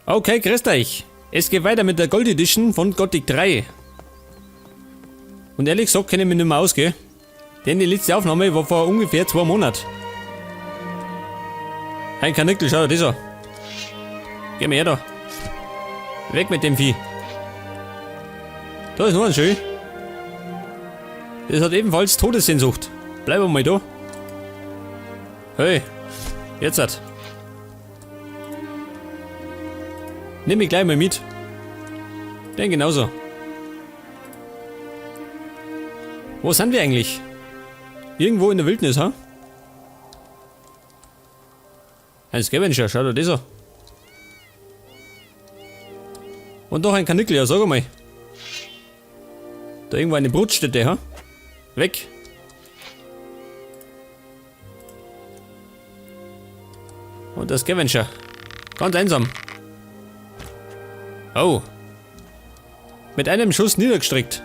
Okay, grüßt euch. Es geht weiter mit der Gold Edition von Gothic 3. Und ehrlich gesagt kenne ich mich nicht mehr aus, gell? Denn die letzte Aufnahme war vor ungefähr 2 Monaten. Ein Karnickel, schau dir das an. Geh mir her da. Weg mit dem Vieh. Da ist noch ein schön. Das hat ebenfalls Todessehnsucht. Bleib mal da. Hey, jetzt hat. Nimm mich gleich mal mit. Den genauso. Wo sind wir eigentlich? Irgendwo in der Wildnis, ha? Ein Scavenger, schau dir das an. Und noch ein Karnickel, ja, sag mal. Da irgendwo eine Brutstätte, ha? Weg. Und der Scavenger. Ganz einsam. Oh. Mit einem Schuss niedergestreckt.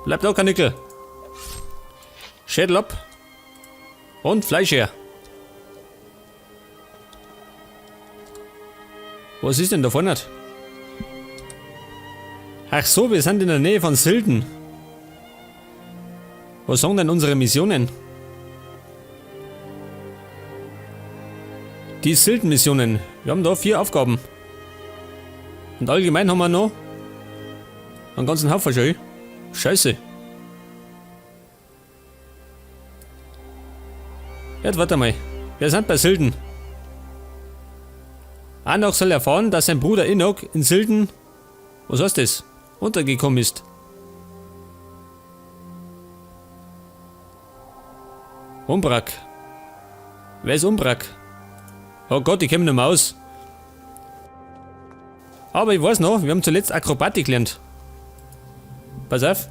Bleibt auch Karnickel. Schädel ab. Und Fleisch her. Was ist denn da vorne? Ach so, wir sind in der Nähe von Silden. Was sagen denn unsere Missionen? Die Silden-Missionen. Wir haben da 4 Aufgaben. Und allgemein haben wir noch einen ganzen Haufen schon. Scheiße. Jetzt warte mal. Wir sind bei Silden. Anok soll erfahren, dass sein Bruder Inok in Silden, was heißt das, untergekommen ist. Umbrak. Wer ist Umbrak? Oh Gott, ich komm nicht mehr aus. Aber ich weiß noch, wir haben zuletzt Akrobatik gelernt. Pass auf.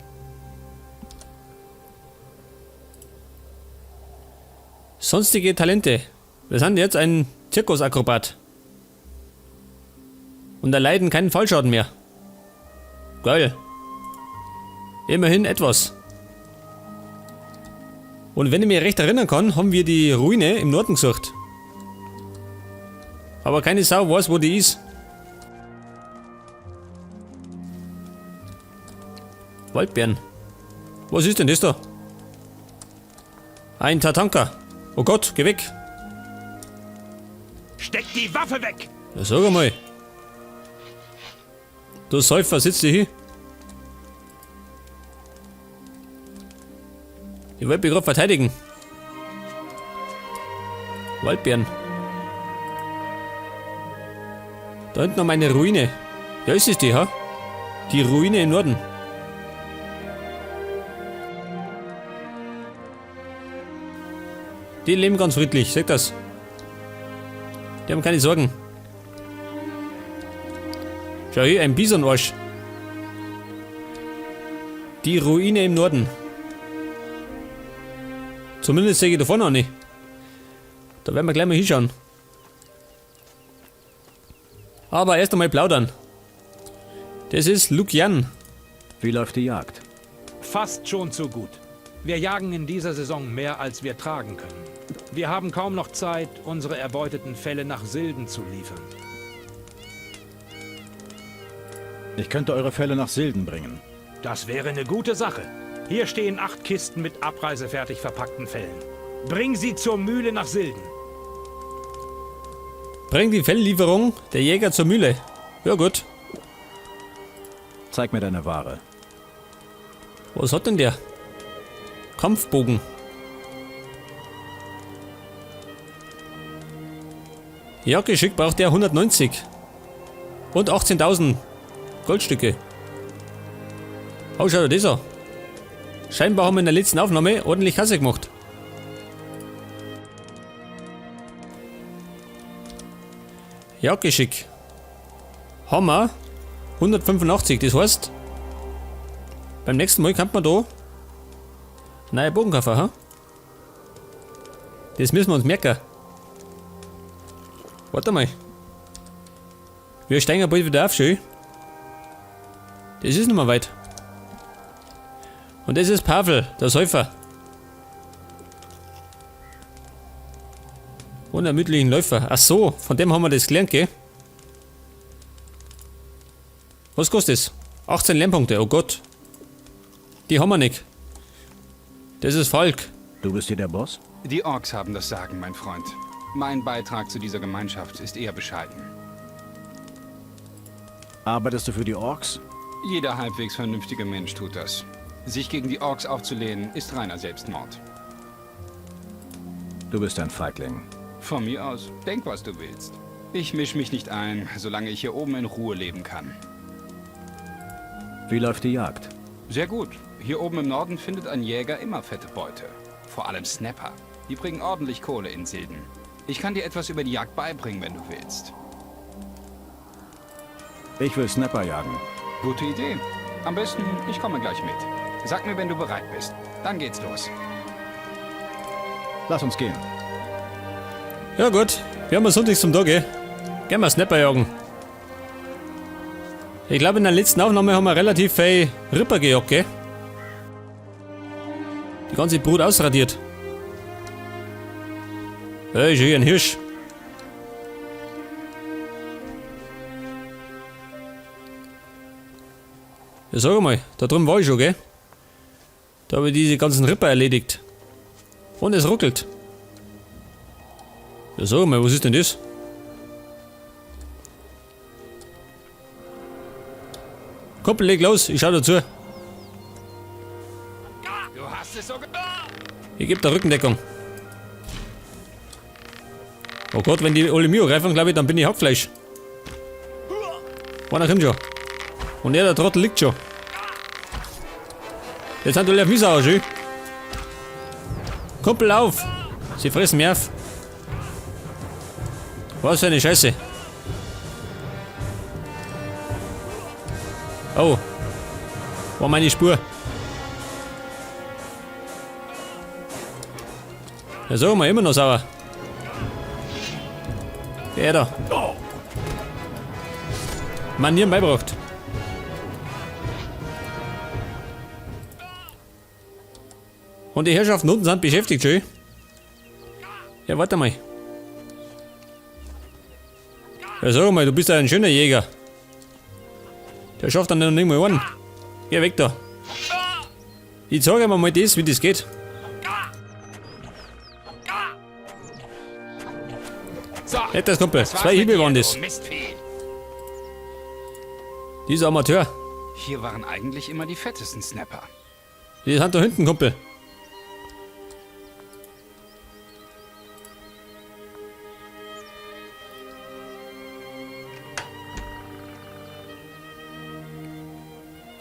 Sonstige Talente. Wir sind jetzt ein Zirkusakrobat. Und erleiden keinen Fallschaden mehr. Geil. Immerhin etwas. Und wenn ich mich recht erinnern kann, haben wir die Ruine im Norden gesucht. Aber keine Sau weiß, wo die ist. Waldbären. Was ist denn das da? Ein Tatanka. Oh Gott, geh weg. Steck die Waffe weg! Ja, sag einmal. Du Säufer, sitz dich hin. Ich wollte mich grad verteidigen. Waldbären. Da hinten noch eine Ruine. Ja, ist es die, ha? Die Ruine im Norden. Die leben ganz friedlich, seht das. Die haben keine Sorgen. Schau hier, ein Bisonarsch. Die Ruine im Norden. Zumindest sehe ich da vorne noch nicht. Da werden wir gleich mal hinschauen. Aber erst einmal plaudern. Das ist Lukian. Wie läuft die Jagd? Fast schon zu gut. Wir jagen in dieser Saison mehr, als wir tragen können. Wir haben kaum noch Zeit, unsere erbeuteten Felle nach Silden zu liefern. Ich könnte eure Felle nach Silden bringen. Das wäre eine gute Sache. Hier stehen 8 Kisten mit abreisefertig verpackten Fellen. Bring sie zur Mühle nach Silden. Bring die Felllieferung der Jäger zur Mühle. Ja gut. Zeig mir deine Ware. Was hat denn der? Kampfbogen. Ja, geschickt braucht der 190. Und 18.000 Goldstücke. Oh, schau dir das an. Scheinbar haben wir in der letzten Aufnahme ordentlich Kasse gemacht. Ja, Geschick. Hammer. 185, das heißt, beim nächsten Mal kann man da neue Bogen kaufen, ha? Das müssen wir uns merken. Warte mal. Wir steigen bald wieder auf, schön. Das ist nicht mehr weit. Und das ist Pavel, der Säufer. Unermüdlichen Läufer. Ach so, von dem haben wir das gelernt, gell? Was kostet das? 18 Lernpunkte, oh Gott. Die haben wir nicht. Das ist Falk. Du bist hier der Boss? Die Orks haben das Sagen, mein Freund. Mein Beitrag zu dieser Gemeinschaft ist eher bescheiden. Arbeitest du für die Orks? Jeder halbwegs vernünftige Mensch tut das. Sich gegen die Orks aufzulehnen, ist reiner Selbstmord. Du bist ein Feigling. Von mir aus, denk, was du willst. Ich misch mich nicht ein, solange ich hier oben in Ruhe leben kann. Wie läuft die Jagd? Sehr gut. Hier oben im Norden findet ein Jäger immer fette Beute. Vor allem Snapper. Die bringen ordentlich Kohle in Silden. Ich kann dir etwas über die Jagd beibringen, wenn du willst. Ich will Snapper jagen. Gute Idee. Am besten, ich komme gleich mit. Sag mir, wenn du bereit bist. Dann geht's los. Lass uns gehen. Ja gut, wir haben ja Sonntag zum Tag, gell? Gehen wir Snapper jagen. Ich glaube, in der letzten Aufnahme haben wir relativ viel Ripper gejagt, gell? Die ganze Brut ausradiert. Hey, ist hier ein Hirsch. Ja, sag mal, da drüben war ich schon, gell? Da habe ich diese ganzen Ripper erledigt. Und es ruckelt. Ja, sag mal, was ist denn das? Kumpel, leg los, ich schau dazu. Du hast es so Ich geb da Rückendeckung. Oh Gott, wenn die alle mir angreifen, glaube ich, dann bin ich Hackfleisch. Einer kommt schon. Und er, der Trottel, liegt schon. Jetzt sind alle auf mich sauer, schön. Kumpel, auf! Sie fressen mich auf. Was für eine Scheiße. Oh. War meine Spur. Ja, sag mal, immer noch sauer. Der da. Manieren beibracht. Und die Herrschaften unten sind beschäftigt, schön. Ja, warte mal. Ja, sag mal, du bist ja ein schöner Jäger. Der schafft dann noch nicht mal einen. Geh weg da. Ich zeige mir mal das, wie das geht. So, Nicht das, Kumpel. das war's Zwei mit Hiebe dir, waren du das. Mistvieh. Dieser Amateur. Hier waren eigentlich immer die fettesten Snapper. Die sind da hinten, Kumpel.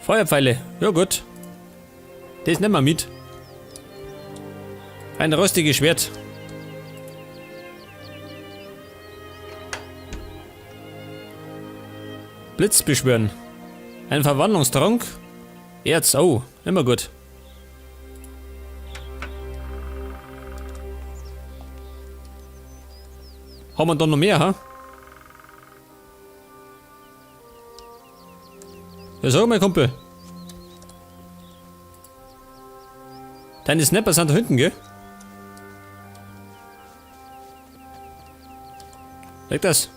Feuerpfeile. Ja gut. Das nehmen wir mit. Ein rostiges Schwert. Blitz beschwören. Ein Verwandlungstrank. Erz, oh, immer gut. Haben wir da noch mehr, ha? Ja, sag mal, Kumpel. Deine Snapper sind da hinten, gell? Leg das.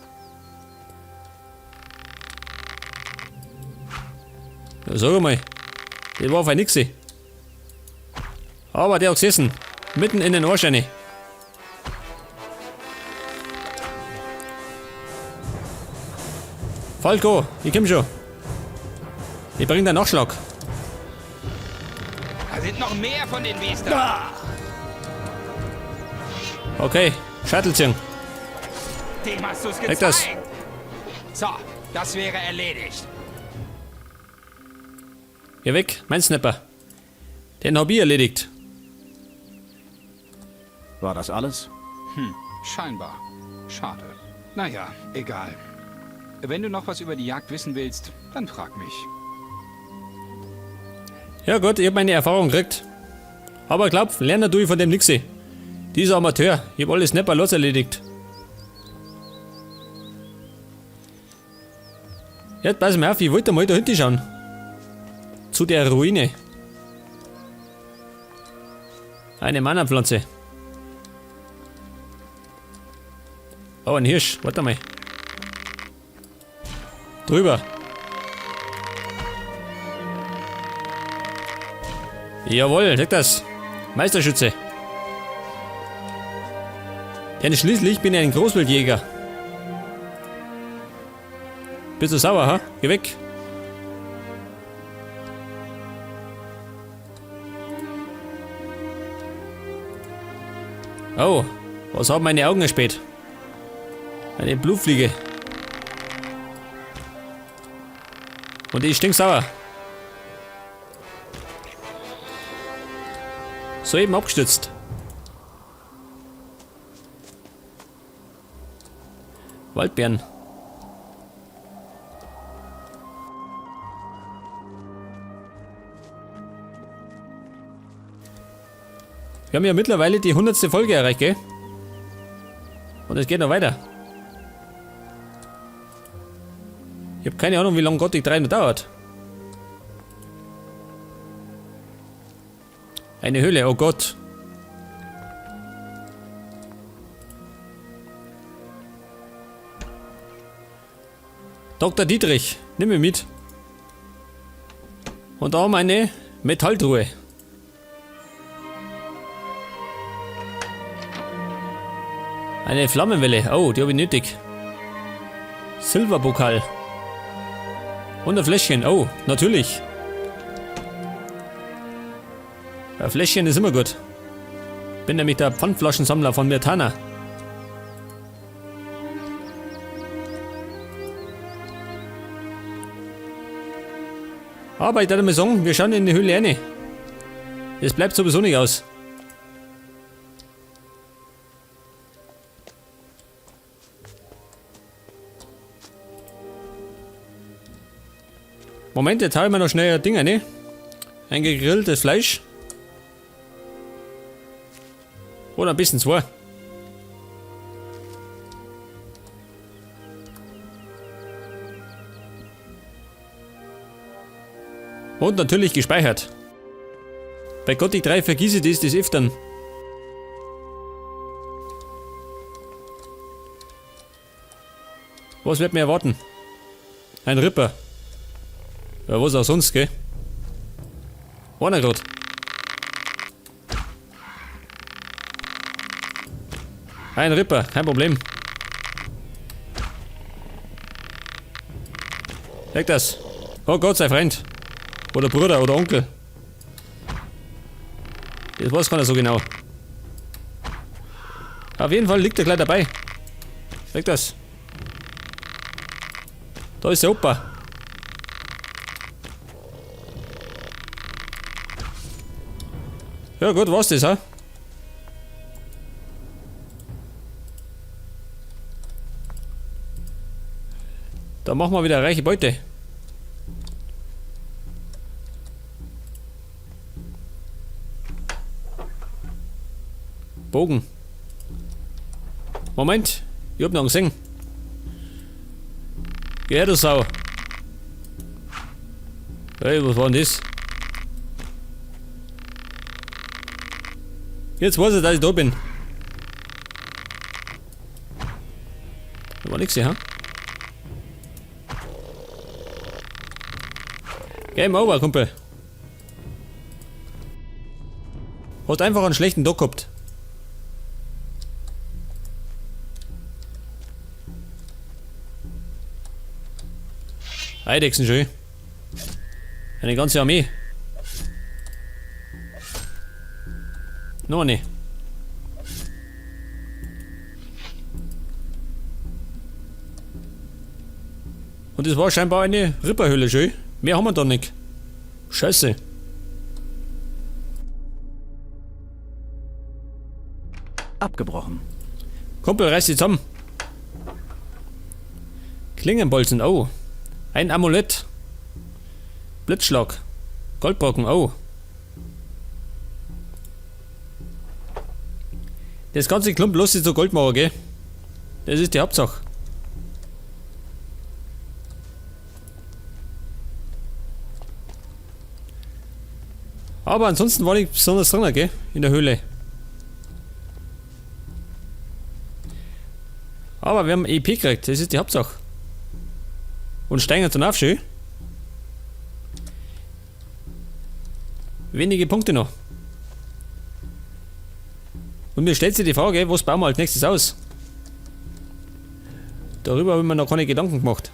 Ja, sag mal. Der war auf ein Nixi. Aber der hat gesessen. Mitten in den Arsch rein. Falco, ich komm schon. Ich bring den Nachschlag. Da sind noch mehr von den Biestern. Okay, Scheitel ziehen. Dem hast du's Leg das. gezeigt. So, das wäre erledigt. Geh weg, mein Snapper. Den hab ich erledigt. War das alles? Scheinbar. Schade. Naja, egal. Wenn du noch was über die Jagd wissen willst, dann frag mich. Ja gut, ich hab meine Erfahrung gekriegt. Aber glaub, lernen tue ich von dem nix. Dieser Amateur, ich hab alle Snapper los erledigt. Jetzt pass mal auf, ich wollte mal da hinten schauen. Zu der Ruine. Eine Mana-Pflanze. Oh, ein Hirsch. Warte mal. Drüber. Jawohl, sag das. Meisterschütze. Denn schließlich bin ich ein Großwildjäger. Bist du sauer, ha? Geh weg. Oh, was haben meine Augen erspäht? Eine Blutfliege. Und die ist stinksauer. Soeben abgestürzt. Waldbeeren. Wir haben ja mittlerweile die 100. Folge erreicht, gell? Und es geht noch weiter. Ich hab keine Ahnung, wie lange Gothic 3 noch dauert. Eine Höhle, oh Gott. Dr. Dietrich, nimm mich mit. Und da haben wir eine Metalltruhe. Eine Flammenwelle. Oh, die habe ich nötig. Silberpokal. Und ein Fläschchen. Oh, natürlich. Ein Fläschchen ist immer gut. Bin nämlich der Pfandflaschensammler von Myrtana. Aber ich würde mal sagen, wir schauen in die Höhle rein. Das bleibt sowieso nicht aus. Moment, jetzt hau ich mir noch schnell ein Ding rein. Ein gegrilltes Fleisch. Oder ein bisschen zwei. Und natürlich gespeichert. Bei Gothic 3 vergiss ich das des Öfteren. Was wird mir erwarten? Ein Ripper. Ja, was auch sonst, gell? Einer grad. Ein Ripper, kein Problem. Leg das. Oh Gott, sei Freund. Oder Bruder oder Onkel. Das weiß keiner so genau. Auf jeden Fall liegt er gleich dabei. Leg das. Da ist der Opa. Ja gut, war's das, ha? Da machen wir wieder reiche Beute. Bogen. Moment, ich hab noch einen gesehen. Geh her, du Sau. Hey, was war denn das? Jetzt weiß ich, dass ich da bin. Da war nix hier, ha? Game over, Kumpel. Hast einfach einen schlechten Tag gehabt. Eidechsen schön. Eine ganze Armee. Noch eine. Und das war scheinbar eine Ripperhöhle, schön. Mehr haben wir da nicht. Scheiße. Abgebrochen. Kumpel, reiß dich zusammen. Klingenbolzen, oh. Ein Amulett. Blitzschlag. Goldbrocken, oh. Das ganze Klump los ist so Goldmauer, gell? Das ist die Hauptsache. Aber ansonsten war nicht besonders drin, gell? In der Höhle. Aber wir haben EP gekriegt, das ist die Hauptsache. Und steigen jetzt dann auf, schön. Wenige Punkte noch. Und mir stellt sich die Frage, was bauen wir als nächstes aus? Darüber habe ich mir noch keine Gedanken gemacht.